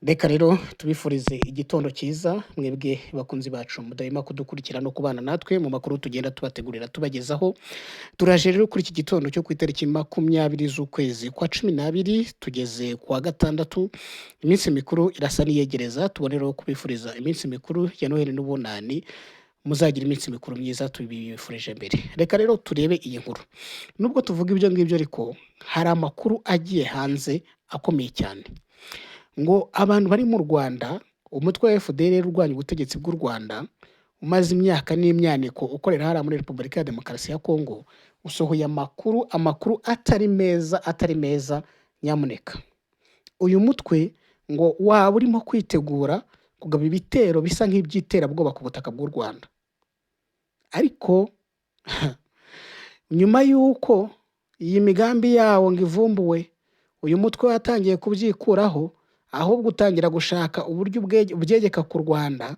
Reka rero tubifurize igitondo cyiza mwebwe bakunzi bacu mudahwema kudukurikira no kubana natwe mu makuru tugenda tubategurira tubagezaho. Turaje rero kuri iki gitondo cyo ku itariki 20 z'ukwezi kwa 12, tugeze ku wa gatandatu, iminsi mikuru irasa n'iyegereza, tuboneraho kubifuriza iminsi mikuru ya Noheli n'Ubunani, muzagira iminsi mikuru myiza tubifurije mbere. Reka rero turebe iyi nkuru. Nubwo tuvuga ibyo ngibyo ariko hari amakuru agiye hanze akomeye cyane. Ngo abantu bari mu Rwanda, umutwe wa FDLR urwanya ubutegetsi bw'u Rwanda, umaze imyaka n'imyaniko ukorera hariya muri Repubulika ya Demokarasi ya Kongo, usohoye amakuru, amakuru atari meza, atari meza nyamuneka. Uyu mutwe ngo waba urimo kwitegura kugaba ibitero bisa nk'iby'iterabwoba ku butaka bw'u Rwanda. Ariko nyuma y'uko iyi migambi yawo ngo ivumbuwe, uyu mutwe watangiye kubyikuraho, ahubwo utangira gushaka uburyo ubyegeka ku Rwanda,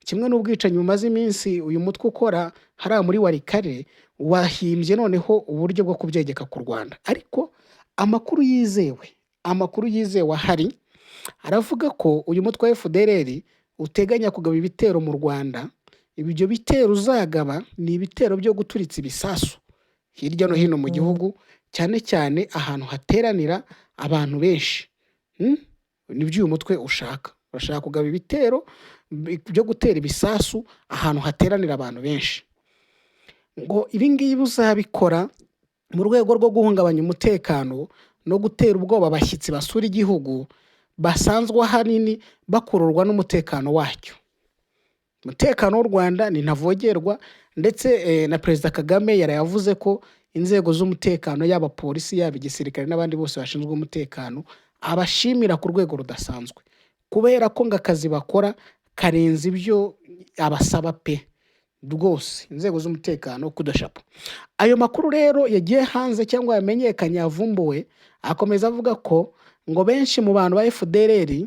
kimwe n'ubwicanyi bumaze iminsi uyu mutwe ukora hariya muri Walikale, wahimbye noneho uburyo bwo kubyegeka ku Rwanda. Ariko amakuru yizewe, amakuru yizewe ahari, aravuga ko uyu mutwe wa FDLR uteganya kugaba ibitero mu Rwanda, ibyo bitero uzagaba ni ibitero byo guturitsa ibisasu hirya no hino mu gihugu, cyane cyane ahantu hateranira abantu benshi. Nibyo uyu mutwe ushaka. Urashaka kugaba ibitero byo gutera ibisasu ahantu hateranira abantu benshi. Ngo ibi ngibi uzabikora mu rwego rwo guhungabanya umutekano no gutera ubwoba abashyitsi basura igihugu, basanzwe ahanini bakururwa n'umutekano wacyo. Umutekano w'u Rwanda ni ntavogerwa, ndetse na Perezida Kagame yaraye avuze ko inzego z'umutekano, yaba polisi, yaba igisirikare n'abandi bose bashinzwe umutekano, abashimira ku rwego rudasanzwe. Kubera ko ngo akazi bakora karenze ibyo abasaba pe. Rwose inzego z'umutekano kudashapo. Ayo makuru rero yagiye hanze cyangwa yamenyekanye yavumbuwe, akomeza avuga ko ngo benshi mu bantu ba FDLR,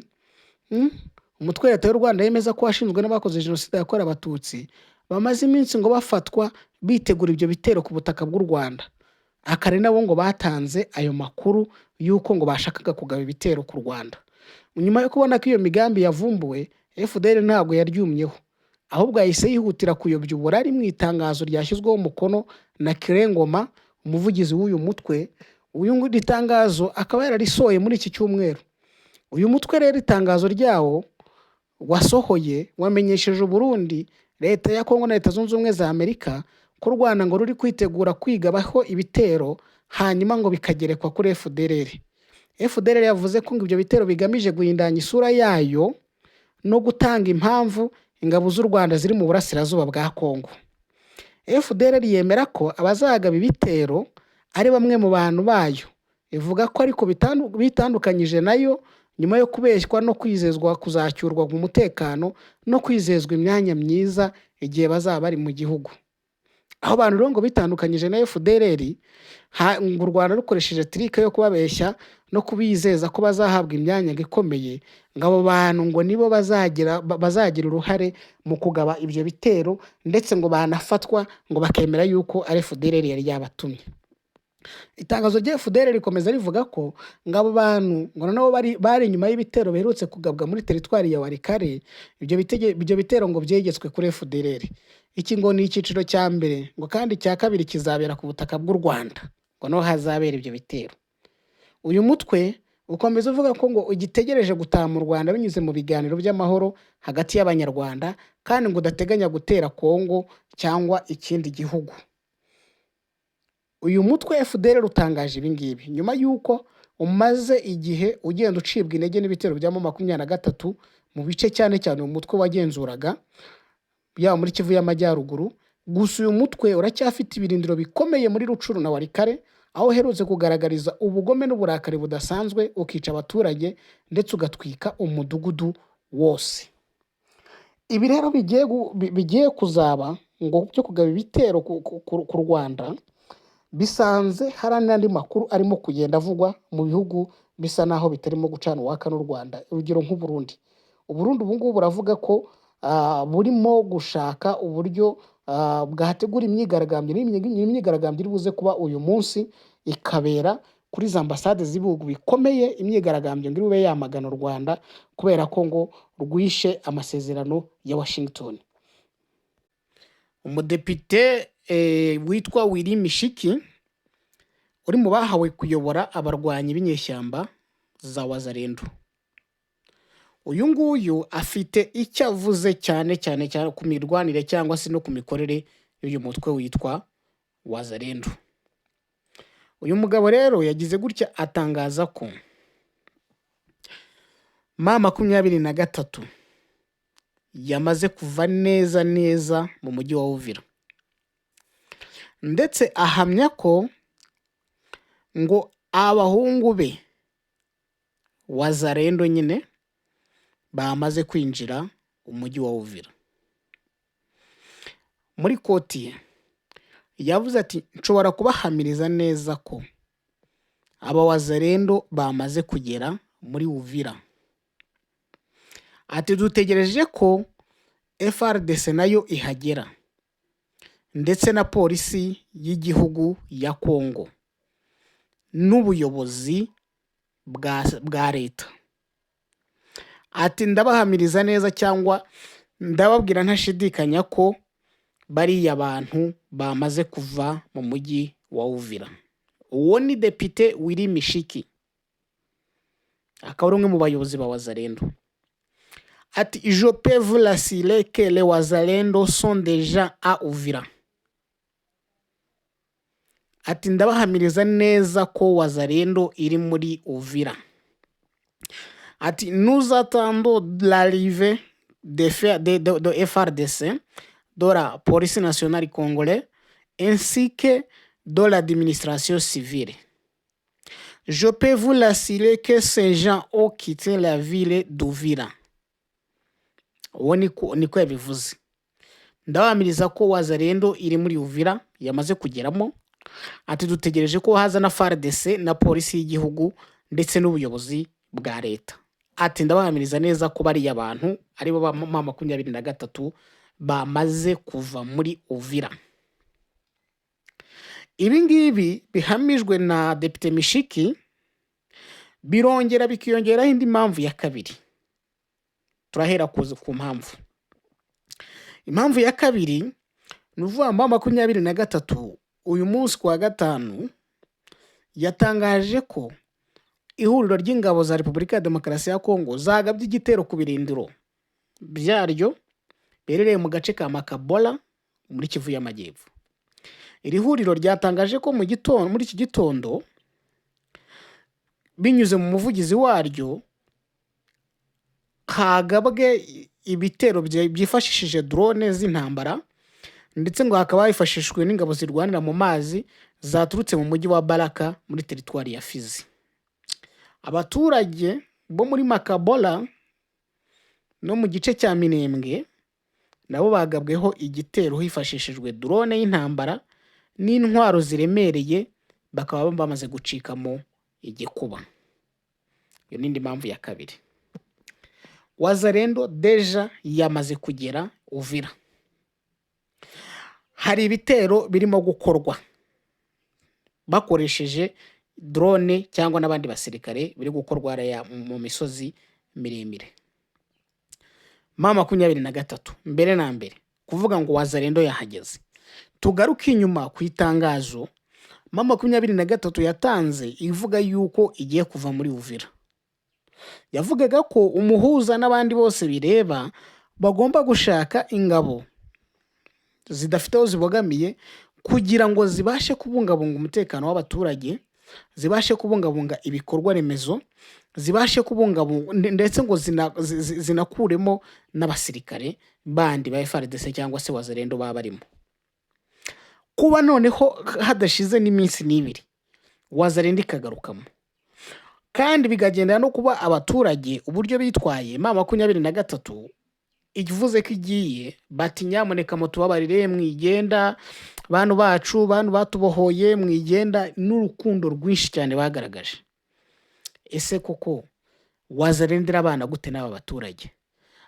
umutwe leta y'u Rwanda yemeza ko washinzwe n'abakoze jenoside yakorewe Abatutsi, bamaze iminsi ngo bafatwa bitegura ibyo bitero ku butaka bw'u Rwanda. Akaba nabo ngo batanze ayo makuru y'uko ngo bashakaga kugaba ibitero ku Rwanda. Nyuma yo kubona ko iyo migambi yavumbuwe, FDLR ntabwo yaryumyeho, ahubwo yahise yihutira kuyobya uburari mu itangazo ryashyizweho umukono na Kirengoma, umuvugizi w'uyu mutwe. Uyu iri tangazo akaba yararisohoye muri iki cyumweru. Uyu mutwe rero itangazo ryawo wasohoye wamenyesheje Uburundi, leta ya Kongo na Leta Zunze Ubumwe za Amerika ko u Rwanda ngo ruri kwitegura kwigabaho ibitero, hanyuma ngo bikagerekwa kuri FDLR. FDLR yavuze ko ngo ibyo bitero bigamije guhindanya isura yayo no gutanga impamvu ingabo z'u Rwanda ziri mu burasirazuba bwa Kongo. FDLR yemera ko abazagaba ibitero ari bamwe mu bantu bayo. Ivuga ko ariko bitandukanyije nayo nyuma yo kubeshywa no kwizezwa kuzacyurwa mu mutekano no kwizezwa imyanya myiza igihe bazaba bari mu gihugu. Aho bantu rero ngo bitandukanyije na FDLR, ngo u Rwanda rukoresheje trick yo kubabeshya no kubizeza ko bazahabwa imyanya ikomeye, ngo abo bantu ngo nibo bazagira uruhare mu kugaba ibyo bitero, ndetse ngo banafatwa ngo bakemera yuko ari FDLR yari yabatumye. Itangazo rya FDLR rikomeza rivuga ko ngo abo bantu ngo nabo bari inyuma y'ibitero biherutse kugabwa muri teritwari ya Walikale, ibyo bitero ngo byegetswe kuri FDLR. Iki ngo ni icyiciro cya mbere, ngo kandi icya kabiri kizabera ku butaka bw'u Rwanda, ngo niho hazabera ibyo bitero. Uyu mutwe ukomeza uvuga ko ngo ugitegereje gutaha mu Rwanda binyuze mu biganiro by'amahoro hagati y'Abanyarwanda, kandi ngo udateganya gutera Kongo cyangwa ikindi gihugu. Uyu mutwe FDLR utangaje ibi ngibi nyuma y'uko umaze igihe ugenda ucibwa intege n'ibitero bya M23 mu bice cyane cyane uyu mutwe wagenzuraga, yaba muri Kivu y'Amajyaruguru. Gusa uyu mutwe uracyafite ibirindiro bikomeye muri Rutshuru na Walikale, aho uherutse kugaragariza ubugome n'uburakari budasanzwe, ukica abaturage ndetse ugatwika umudugudu wose. Ibi rero bigiye kuzaba ngo byo kugaba ibitero ku Rwanda, bisanze hari n'andi makuru arimo kugenda avugwa mu bihugu bisa naho bitarimo gucana uwaka n'u Rwanda, urugero nk'u Burundi. Uburundi ubu ngubu buravuga ko burimo gushaka uburyo bwategura imyigaragambyo, imyigaragambyo iri buze kuba uyu munsi ikabera Kuri za ambasade z'ibihugu bikomeye, imyigaragambyo ngo ibe yamagana u Rwanda kubera ko ngo rwishe amasezerano ya Washington. Umudepite witwa Willy Mishiki uri mu bahawe kuyobora abarwanyi b'inyeshyamba za Wazalendo, uyu nguyu afite icyo avuze cyane cyane cyane ku mirwanire cyangwa se no ku mikorere y'uyu mutwe witwa Wazalendo. Uyu mugabo rero yagize gutya atangaza ko M23 yamaze kuva neza neza mu mujyi wa Uvira, ndetse ahamya ko ngo abahungu be Wazalendo nyine bamaze kwinjira umujyi wa Uvira. Muri quote ye yavuze ati: "Nshobora kubahamiriza neza ko aba Wazalendo bamaze kugera muri Uvira." Ati: "Dutegereje ko FARDC nayo ihagera, ndetse na polisi y'igihugu ya Kongo n'ubuyobozi bwa leta." Ati: "Ndabahamiriza neza cyangwa ndababwira ntashidikanya ko bariya bantu bamaze kuva mu mujyi wa Uvira." Uwo ni Depite Willy Mishiki, akaba ari umwe mu bayobozi ba Wazalendo. Ati: "Je peux vous l'assurer que les Wazalendo sont déjà à Uvira." Ati: "Ndabahamiriza neza ko Wazalendo iri muri Uvira." Ati: "Nous attendons l'arrivée de FARDC, de la police nationale congolaise ainsi que de l'administration civile. Je peux vous l'assurer que ces gens ont quitté la ville d'Uvira." Uwo niko yabivuze. Ndabahamiriza ko Wazalendo iri muri Uvira, yamaze kugeramo. Ati: "Dutegereje ko haza na FARDC na polisi y'igihugu ndetse n'ubuyobozi bwa leta." Ati: "Ndabahamiriza neza ko bariya bantu aribo ba M23 bamaze kuva muri Uvira." Ibi ngibi bihamijwe na Depite Mishiki birongera bikiyongeraho indi mpamvu ya kabiri. Turahera ku mpamvu. Impamvu ya kabiri ni ukuvuga ngo 23 uyu munsi ku wa gatanu yatangaje ko ihuriro ry'ingabo za Repubulika ya Demokarasi ya Kongo zagabye igitero ku birindiro byaryo biherereye mu gace ka Makabola muri Kivu y'Amajyepfo. Iri huriro ryatangaje ko mu gitondo, muri iki gitondo, binyuze mu muvugizi waryo, hagabwe ibitero byifashishije drone z'intambara, ndetse ngo hakaba hifashishijwe n'ingabo zirwanira mu mazi zaturutse mu mujyi wa Baraka muri teritwari ya Fizi. Abaturage bo muri Makabola no mu gice cya Minembwe nabo bagabweho igitero hifashishijwe drone y'intambara n'intwaro ziremereye, bakaba bamaze gucikamo igikuba. Iyo ni indi mpamvu ya kabiri. Wazalendo déjà yamaze kugera Uvira. Hari ibitero birimo gukorwa bakoresheje drone cyangwa n'abandi basirikare, biri gukorwa hariya mu misozi miremire. M23 mbere na mbere kuvuga ngo Wazalendo yahageze, tugaruke inyuma ku itangazo M23 yatanze ivuga yuko igiye kuva muri Uvira. Yavugaga ko umuhuza n'abandi bose bireba bagomba gushaka ingabo zidafite aho zibogamiye kugira ngo zibashe kubungabunga umutekano w'abaturage, zibashe kubungabunga ibikorwa remezo, zibashe kubungabunga ndetse ngo zinakuremo n'abasirikare bandi ba FARDC cyangwa se Wazalendo baba barimo. Kuba noneho hadashize n'iminsi n'ibiri Wazalendo ikagarukamo, kandi bikagendana no kuba abaturage uburyo bitwaye, M23 ivuze ko igiye, bati: "Nyamuneka mutubabarire, mwigenda, bantu bacu, bantu batubohoye, mwigenda," n'urukundo rwinshi cyane bagaragaje. Ese koko Wazalendo irabana gute n'aba baturage?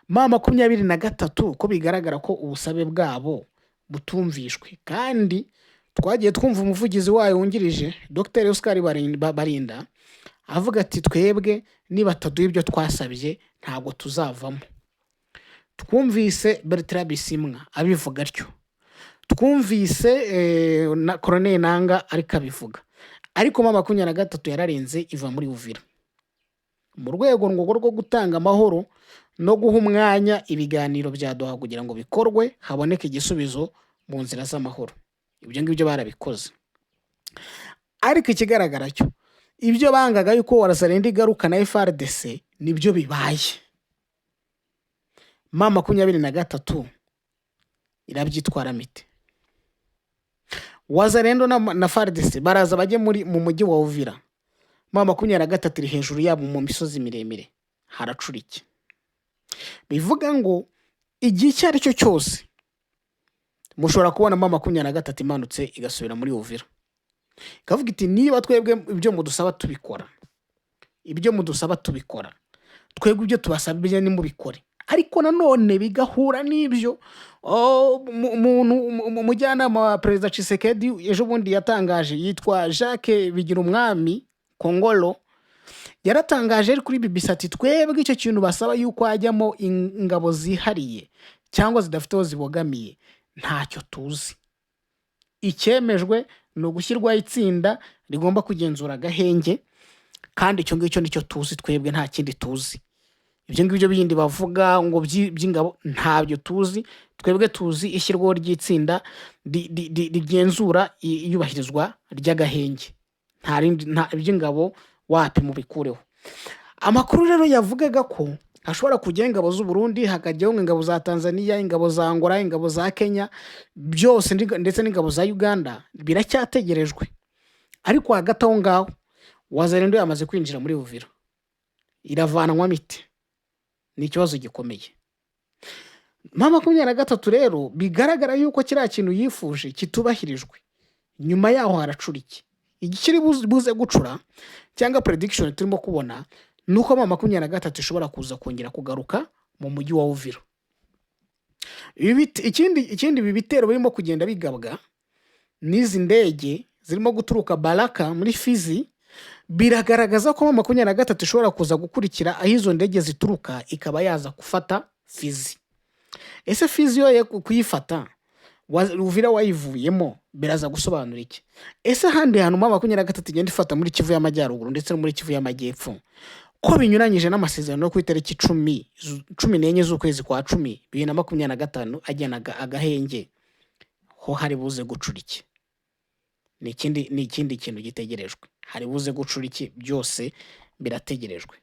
M23 ko bigaragara ko ubusabe bwabo butumvishwe, kandi Twagiye twumva umuvugizi wayo wungirije, Dr Oscar Barinda, avuga ati: "Twebwe nibataduha ibyo twasabye, ntabwo tuzavamo." Twumvise Bertrand Bisimwa abivuga atyo, twumvise na Corneille Nanga ariko abivuga. Ariko M23 yararenze iva muri Uvira mu rwego ngo rwo gutanga amahoro no guha umwanya ibiganiro bya Doha kugira ngo bikorwe, haboneke igisubizo mu nzira z'amahoro. Ibyo ngibyo barabikoze, ariko ikigaragara cyo, ibyo bangaga yuko Wazalendo igaruka na FARDC, nibyo bibaye. M23 irabyitwaramo ite? Wazalendo na FARDC baraza bajye mu mujyi wa Uvira, M23 iri hejuru yabo mu misozi miremire. Haracura iki? Bivuga ngo igihe icyo ari cyo cyose mushobora kubona M23 imanutse igasubira muri Uvira, ikavuga iti: "Niba twebwe ibyo mudusaba tubikora, ibyo mudusaba tubikora, twebwe ibyo tubasabye nimubikore." Ariko nanone bigahura n'ibyo umuntu umujyanama wa Perezida Tshisekedi ejo bundi yatangaje, yitwa Jacques Bigirumwami Kongolo, yaratangaje ari kuri BBC ati: "Twebwe icyo kintu basaba yuko hajyamo ingabo zihariye cyangwa zidafite aho zibogamiye, ntacyo tuzi. Icyemejwe ni ugushyirwaho itsinda rigomba kugenzura agahenge, kandi icyo ngicyo nicyo tuzi twebwe, nta kindi tuzi. Ibyo ngibyo bindi bavuga ngo by'ingabo ntabyo tuzi. Twebwe tuzi ishyirwaho ry'itsinda rigenzura iyubahirizwa ry'agahenge. Nta rindi, nta iby'ingabo, wapi, mubikureho." Amakuru rero yavugaga ko hashobora kujyaho ingabo z'u Burundi, hakajyaho ingabo za Tanzania, ingabo za Angola, ingabo za Kenya, byose ndetse n'ingabo za Uganda, biracyategerejwe. Ariko hagati aho ngaho Wazalendo yamaze kwinjira muri Uvira, iravanwamo ite? Ni ikibazo gikomeye. M23 rero bigaragara yuko kiriya kintu yifuje kitubahirijwe. Nyuma yaho haracura iki? Igikiri buze gucura cyangwa prediction turimo kubona ni uko M23 ishobora kuza kongera kugaruka mu mujyi wa Uvira. Ikindi, ibi bitero birimo kugenda bigabwa n'izi ndege zirimo guturuka Baraka muri Fizi, biragaragaza ko M23 ishobora kuza gukurikira aho izo ndege zituruka, ikaba yaza gufata Fizi. Ese Fizi yo ye kuyifata, Uvira wayivuyemo, biraza gusobanura iki? Ese ahandi hantu M23 igenda ifata muri Kivu y'Amajyaruguru ndetse no muri Kivu y'Amajyepfo, ko binyuranyije n'amasezerano yo ku itariki 14 z'ukwezi kwa 10 2025 agenaga agahenge, ho hari buze gucura iki? Ni ikindi kintu gitegerejwe. Hari buze gucura iki? Byose birategerejwe.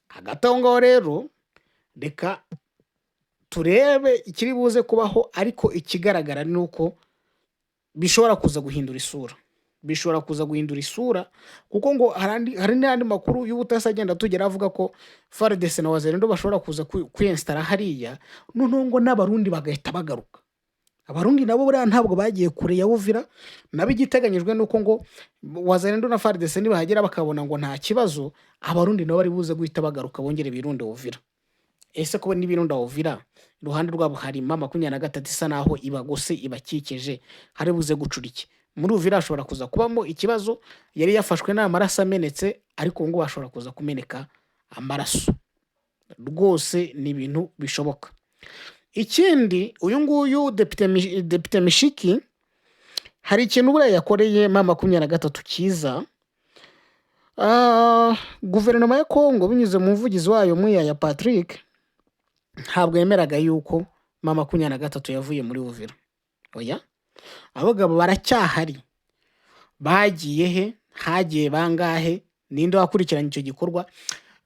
Hagati aho ngaho rero, reka turebe ikiri buze kubaho. Ariko ikigaragara ni uko bishobora kuza guhindura isura, bishobora kuza guhindura isura, kuko ngo hari n'andi makuru y'ubutasi agenda atugera avuga ko FARDC na Wazalendo bashobora kuza kwiyensitara hariya, noneho ngo n'Abarundi bagahita bagaruka. Abarundi nabo buriya ntabwo bagiye kure ya Uvira nabo. Igiteganyijwe ni uko ngo Wazalendo na FARDC nibahagera bakabona ngo nta kibazo, Abarundi nabo bari buze guhita bagaruka bongere birunde Uvira. Ese kuba n'ibirunda Uvira, iruhande rwabo hari M23 isa naho ibagose, ibakikije, hari buze gucura iki? Muri Uvira hashobora kuza kubamo ikibazo. Yari yafashwe n'amaraso amenetse, ariko ubu ngubu hashobora kuza kumeneka amaraso rwose, ni ibintu bishoboka. Ikindi, uyu nguyu Depite Mishiki hari ikintu buriya yakoreye M23 cyiza. Guverinoma ya Kongo binyuze mu muvugizi wayo Muyaya Patrick ntabwo yemeraga yuko M23 yavuye muri Uvira. Oya, abagabo baracyahari. Bagiye he? Hagiye bangahe? Ninde wakurikiranye icyo gikorwa?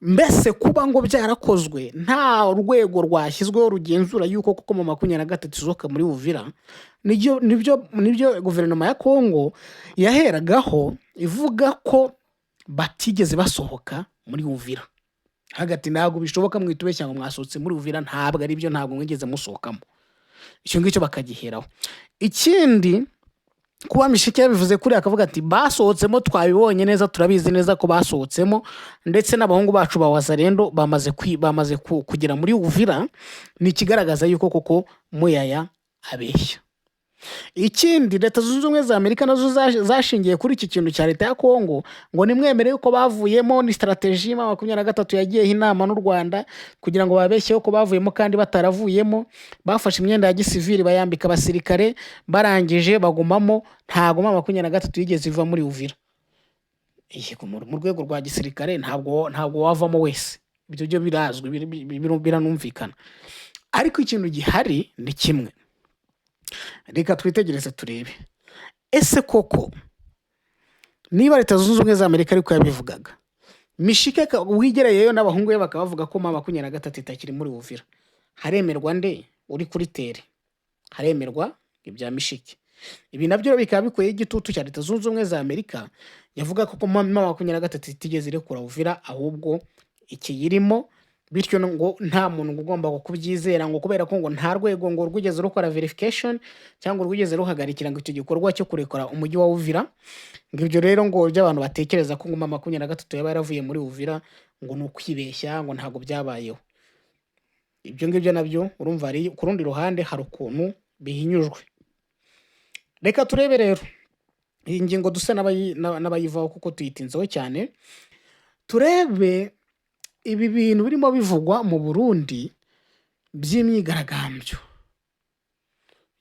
Mbese kuba ngo byarakozwe nta rwego rwashyizweho rugenzura yuko koko M23 isohoka muri Uvira, nibyo guverinoma ya Kongo yaheragaho ivuga ko batigeze basohoka muri Uvira. Hagati ntabwo bishoboka, mwitubeshya ngo mwasohotse muri Uvira, ntabwo ari byo, ntabwo mwigeze musohokamo. Icyo ngicyo bakagiheraho. Ikindi, kuba Mishiki yabivuze kuriya akavuga ati: "Basohotsemo, twabibonye neza, turabizi neza ko basohotsemo, ndetse n'abahungu bacu ba Wazalendo bamaze kugera muri Uvira", ni ikigaragaza yuko koko Muyaya abeshya. Ikindi, Leta Zunze Ubumwe za Amerika nazo zashingiye kuri iki kintu cya leta ya Kongo ngo nimwemere yuko bavuyemo, ni strategy. M23 yagiyeho inama n'u Rwanda kugira ngo babeshyeho ko bavuyemo kandi bataravuyemo. Bafashe imyenda ya gisivili bayambika abasirikare, barangije bagumamo. Ntago M23 yigeze iva muri Uvira. Yego, mu rwego rwa gisirikare ntabwo wavamo wese, ibyo byo birazwi, biranumvikana. Ariko ikintu gihari ni kimwe, reka twitegereze turebe ese koko niba Leta Zunze Ubumwe za Amerika ariko yabivugaga, Mishike wigereyeyo n'abahungu be bakaba bavuga ko M23 itakiri muri Uvira, haremerwa nde uri kuri terrain? Haremerwa ibya Mishike. Ibi nabyo bikaba bikuyeho igitutu cya Leta Zunze Ubumwe za Amerika yavuga ko M23 itigeze irekura Uvira, ahubwo ikiyirimo, bityo ngo nta muntu ugomba kubyizera, ngo kubera ko ngo nta rwego ngo rwigeze rukora verification cyangwa rwigeze ruhagarikira ngo icyo gikorwa cyo kurekura umujyi wa Uvira. Ngo ibyo rero ngo by'abantu batekereza ko ngo M23 yaba yaravuye muri Uvira ngo ni ukwibeshya, ngo ntabwo byabayeho. Ibyo ngibyo nabyo urumva ari ku rundi ruhande hari ukuntu bihinyujwe. Reka turebe rero iyi ngingo dusa n'abayivaho kuko tuyitinzeho cyane. Turebe ibi bintu birimo bivugwa mu Burundi by'imyigaragambyo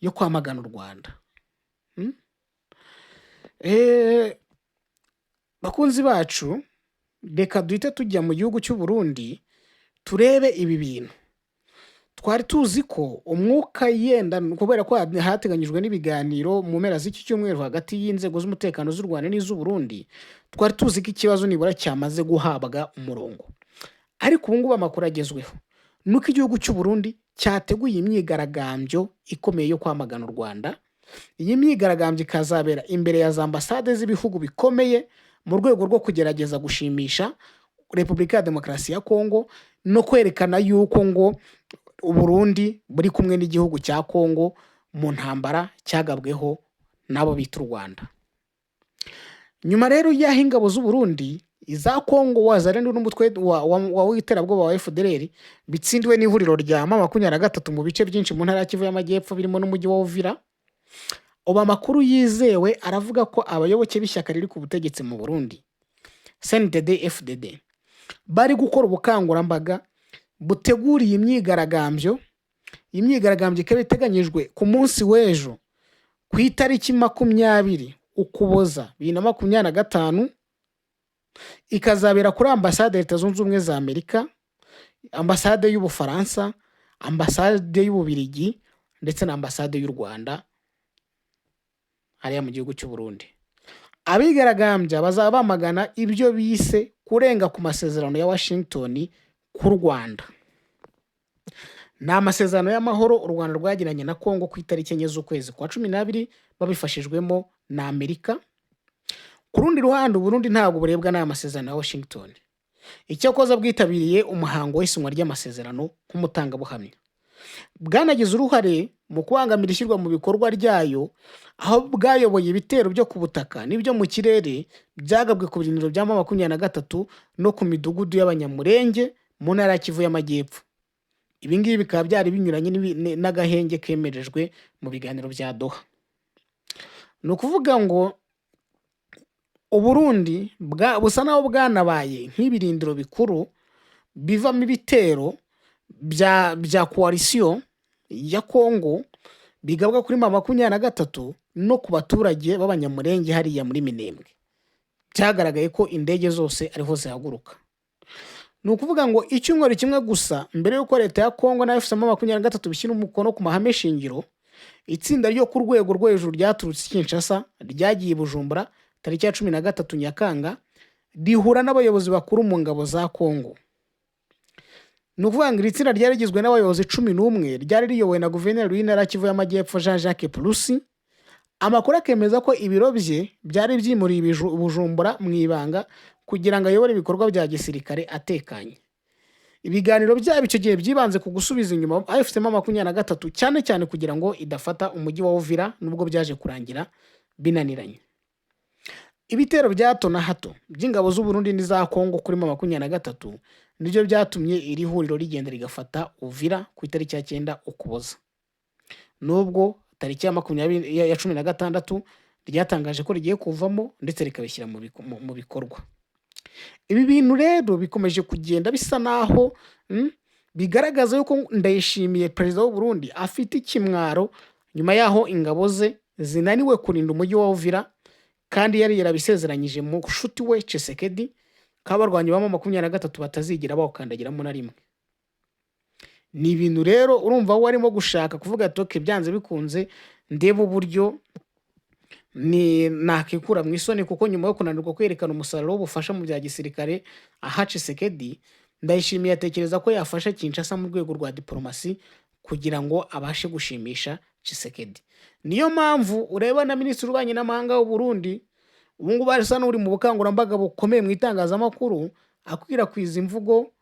yo kwamagana u Rwanda. Bakunzi bacu, reka duhite tujya mu gihugu cy'u Burundi turebe ibi bintu. Twari tuzi ko umwuka yenda, kubera ko hateganyijwe n'ibiganiro mu mpera z'iki cyumweru hagati y'inzego z'umutekano z'u Rwanda n'iz'u Burundi, twari tuzi ko ikibazo nibura cyamaze guhabwa umurongo. Ariko ubu ngubu amakuru agezweho ni uko igihugu cy'u Burundi cyateguye imyigaragambyo ikomeye yo kwamagana u Rwanda. Iyi myigaragambyo ikazabera imbere ya za ambasade z'ibihugu bikomeye mu rwego rwo kugerageza gushimisha Repubulika ya Demokarasi ya Kongo no kwerekana yuko ngo Uburundi buri kumwe n'igihugu cya Kongo mu ntambara cyagabweho n'abo bita u Rwanda. Nyuma rero y'aho ingabo z'u Burundi, iza Kongo, Wazalendo n'umutwe w'iterabwoba wa FDLR bitsindiwe n'ihuriro rya M23 mu bice byinshi mu ntara ya Kivu y'Amajyepfo birimo n'umujyi wa Uvira, ubu amakuru yizewe aravuga ko abayoboke b'ishyaka riri ku butegetsi mu Burundi, CNDD FDD, bari gukora ubukangurambaga buteguriye imyigaragambyo. Iyi myigaragambyo ikaba iteganyijwe ku munsi w'ejo ku itariki 20 Ukuboza 2025, ikazabera kuri ambasade ya Leta Zunze Ubumwe za Amerika, ambasade y'Ubufaransa, ambasade y'Ububirigi ndetse na ambasade y'u Rwanda hariya mu gihugu cy'u Burundi. Abigaragambya bazaba bamagana ibyo bise kurenga ku masezerano ya Washington ku Rwanda. Ni amasezerano y'amahoro u Rwanda rwagiranye na Kongo ku itariki 4 z'ukwezi kwa 12 babifashijwemo na Amerika. Ku rundi ruhande, Uburundi ntabwo burebwa n'aya masezerano ya Washington. Icyakoza bwitabiriye umuhango w'isinywa ry'amasezerano nk'umutangabuhamya. Bwanagize uruhare mu kubangamira ishyirwa mu bikorwa ryayo, aho bwayoboye ibitero byo ku butaka n'ibyo mu kirere byagabwe ku birindiro bya M23 no ku midugudu y'Abanyamurenge mu ntara ya Kivu y'Amajyepfo. Ibi ngibi bikaba byari binyuranye n'agahenge kemerejwe mu biganiro bya Doha. Ni ukuvuga ngo Uburundi busa naho bwanabaye nk'ibirindiro bikuru bivamo ibitero bya coalition ya Kongo bigabwa kuri M23 no ku baturage b'Abanyamurenge hariya muri Minembwe. Byagaragaye ko indege zose ariho zihaguruka. Ni ukuvuga ngo icyumweru kimwe gusa mbere y'uko leta ya Kongo na AFC M23 bishyira umukono ku mahame shingiro, itsinda ryo ku rwego rwo hejuru ryaturutse i Kinshasa ryagiye i Bujumbura tariki ya 13 Nyakanga, rihura n'abayobozi bakuru mu ngabo za Kongo. Ni ukuvuga ngo iri tsinda ryari rigizwe n'abayobozi 11, ryari riyobowe na guverineri w'intara ya Kivu y'Amajyepfo, Jean Jacques Purusi. Amakuru akemeza ko ibiro bye byari byimuriye Bujumbura mu ibanga kugira ngo ayobore ibikorwa bya gisirikare atekanye. Ibiganiro byabo icyo gihe byibanze ku gusubiza inyuma AFC M23, cyane cyane kugira ngo idafata umujyi wa Uvira, nubwo byaje kurangira binaniranye. Ibitero bya hato na hato by'ingabo z'u Burundi n'iza Kongo kuri M23 nibyo byatumye iri huriro rigenda rigafata Uvira ku itariki ya 9 Ukuboza, nubwo tariki ya 20 ya 16 ryatangaje ko rigiye kuvamo, ndetse rikabishyira mu bikorwa. Ibi bintu rero bikomeje kugenda bisa naho bigaragaza yuko Ndayishimiye, perezida w'u Burundi, afite ikimwaro nyuma y'aho ingabo ze zinaniwe kurinda umujyi wa Uvira, kandi yari yarabisezeranyije mushuti we Tshisekedi ko abarwanyi ba M23 batazigera bawukandagiramo na rimwe. Ni ibintu rero urumva we arimo gushaka kuvuga ati: "Okay, byanze bikunze ndebe uburyo ni nakikura mu isoni," kuko nyuma yo kunanirwa kwerekana umusaruro w'ubufasha mu bya gisirikare aha Tshisekedi, Ndayishimiye atekereza ko yafasha Kinshasa mu rwego rwa diporomasi kugira ngo abashe gushimisha Tshisekedi. Niyo mpamvu ureba na minisitiri w'ububanyi n'amahanga w'u Burundi ubu ngubu asa n'uri mu bukangurambaga bukomeye mu itangazamakuru, akwirakwiza imvugo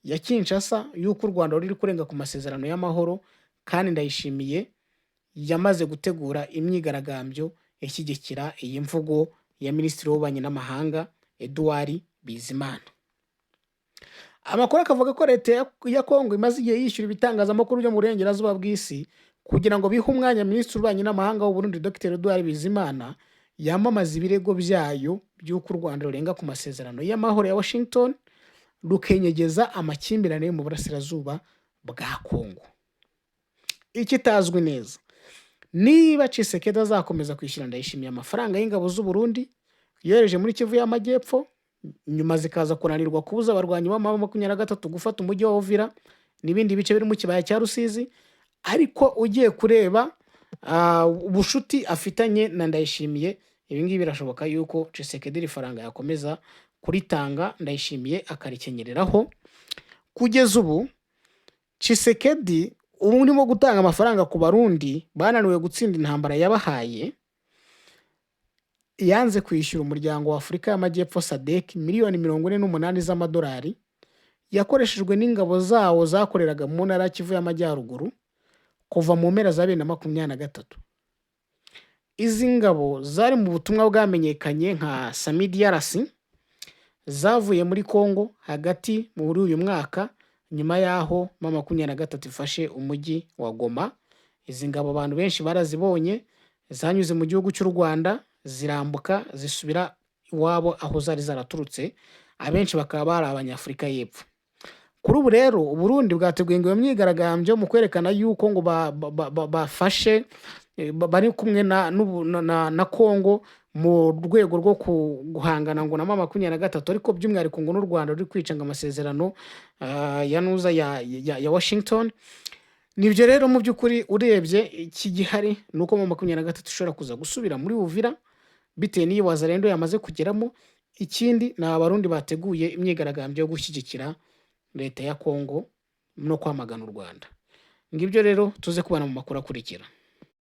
ya Kinshasa y'uko u Rwanda ruri kurenga ku masezerano y'amahoro, kandi Ndayishimiye yamaze gutegura imyigaragambyo ishyigikira iyi mvugo ya minisitiri w'ububanyi n'amahanga Edouard Bizimana. Amakuru akavuga ko leta ya Kongo imaze igihe yishyura ibitangazamakuru byo mu burengerazuba bw'isi kugira ngo bihe umwanya minisitiri w'ububanyi n'amahanga w'u Burundi Dr Edouard Bizimana yamamaza ibirego byayo by'uko u Rwanda rurenga ku masezerano y'amahoro ya Washington, rukenyegeza amakimbirane yo mu burasirazuba bwa Kongo. Ikitazwi neza niba Tshisekedi azakomeza kwishyura Ndayishimiye amafaranga y'ingabo z'u Burundi yohereje muri Kivu y'Amajyepfo, nyuma zikaza kunanirwa kubuza abarwanyi ba M23 gufata umujyi wa Uvira n'ibindi bice biri mu kibaya cya Rusizi. Ariko ugiye kureba ubushuti afitanye na Ndayishimiye, ibi ngibi birashoboka yuko Tshisekedi iri faranga yakomeza kuritanga, Ndayishimiye akarikenyereraho. Kugeza ubu Tshisekedi ubu urimo gutanga amafaranga ku Barundi bananiwe gutsinda intambara yabahaye, yanze kwishyura umuryango wa Afurika y'Amajyepfo SADC miliyoni 48 z'amadolari yakoreshejwe n'ingabo zawo zakoreraga mu ntara ya Kivu y'Amajyaruguru kuva mu mpera za 2023. Izi ngabo zari mu butumwa bwamenyekanye nka SAMIDRC, zavuye muri Congo hagati muri uyu mwaka nyuma y'aho M23 ifashe umujyi wa Goma. Izi ngabo abantu benshi barazibonye, zanyuze mu gihugu cy'u Rwanda, zirambuka zisubira iwabo aho zari zaraturutse, abenshi bakaba bari Abanyafurika y'Epfo. Kuri ubu rero Uburundi bwateguye ngo iyo myigaragambyo mu kwerekana yuko ngo bafashe bari kumwe na Congo mu rwego rwo guhangana ngo na M23, ariko by'umwihariko ngo n'u Rwanda ruri kwica ngo amasezerano ya nuza ya Washington. Nibyo rero, mu by'ukuri urebye iki gihari ni uko M23 ishobora kuza gusubira muri Uvira bitewe n'iyi Wazalendo yamaze kugeramo. Ikindi ni Abarundi bateguye imyigaragambyo yo gushyigikira leta ya Congo no kwamagana u Rwanda. Ngibyo rero, tuze kubana mu makuru akurikira.